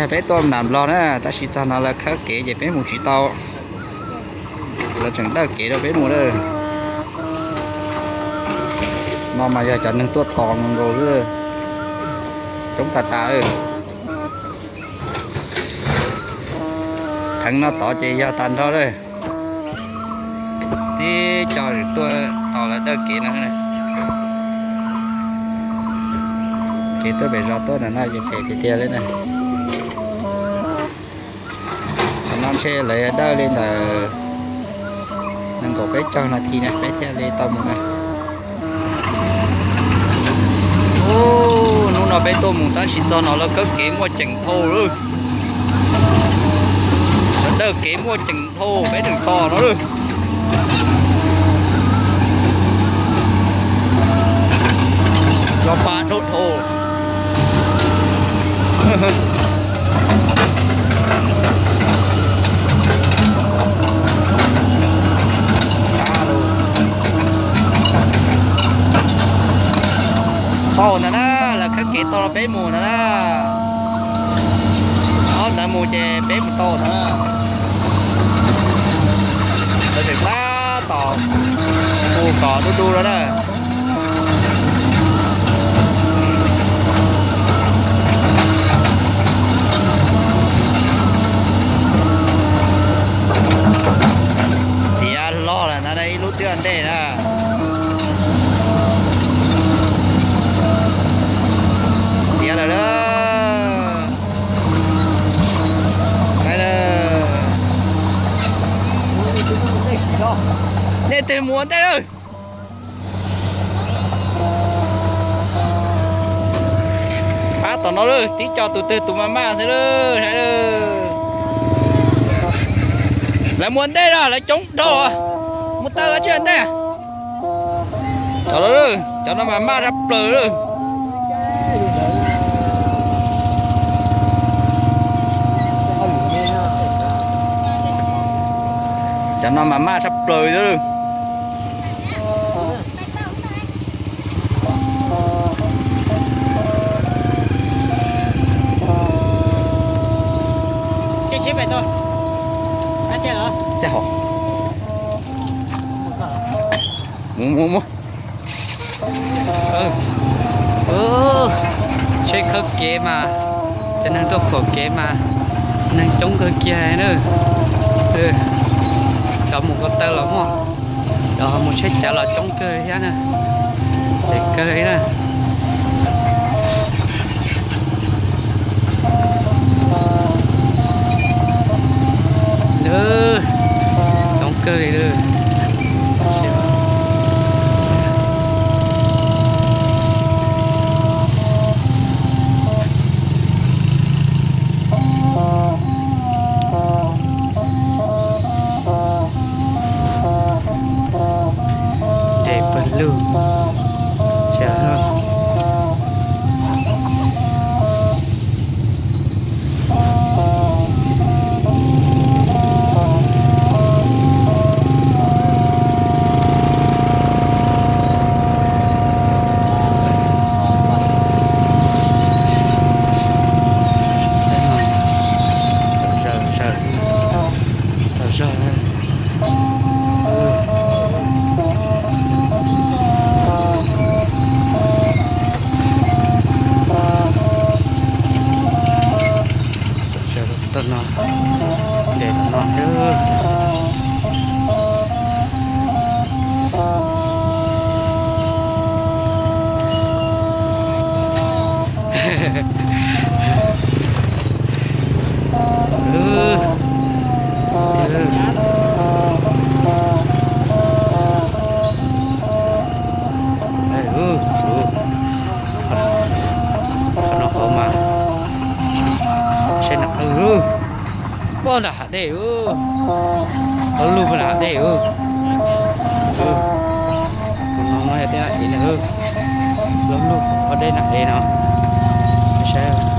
Peb tuaj nram Nplog na, tab sis txog no lawv khawb kev ces peb mus tsis tau. Lawv tseem dawj kev rau peb mus lawm. No mas yog cov neeg tuaj tos nkaus xwb, coob tas tas lawm. Theev no tod ces yog tag nrho lawm. Tib co tuaj tos lawv dawj kev no. Kev tuaj pem zos tuaj ntawm no ces phem tiag tiag li na. Qhov no ntshe lawv dawj li ntawm nees nkaum peb caug nas this na peb thiaj li tau mus na. Hnub no peb tuaj mus tab sis txog no lawv khawb kev muaj ceem dhau lawm. Lawv dawj kev muaj ceem dhau peb tseem tos no lawm. Los pa dhau dhau. Tau ntawd na, lawv khawb kev tau los peb mus ntawd na. Ob ntawd mus ces peb mus tau ntawd na. Lawv tseem tab tom hu kom du du lawm na. Tiav loj lawm ntag, ib lub twb ua ntej na. Tiav lawm na. Nej twg mus ua ntej lawm? Pab tom no lawm, tib co tus twg tus maj maj xwb lawm. Lawv mus ua ntej na, lawv coob dhau. Mus taw tsis ua ntej. Cov no, cov no mas maj tshaj plaws lawm. Cov no mas maj tshaj plaws lawm. Mus, mus, mus. Tsheb khawb kev mas, cov neeg tuaj khawb kev mas neeg coob kawg kiag na. Cov mus ko taw los muaj, cov mus tsheb cav los coob kawg thiab na. Ces kawg li na. Coob kawg li lawm. Dej pawg lug. Zog. Toj no, ntes no xwb. Qhov no hauv mas saib nram qwj, nram hav dej, qhov lug nram hav dej. Tus no yog tej nam ev na, lub lug ob dej nam ev no, saib.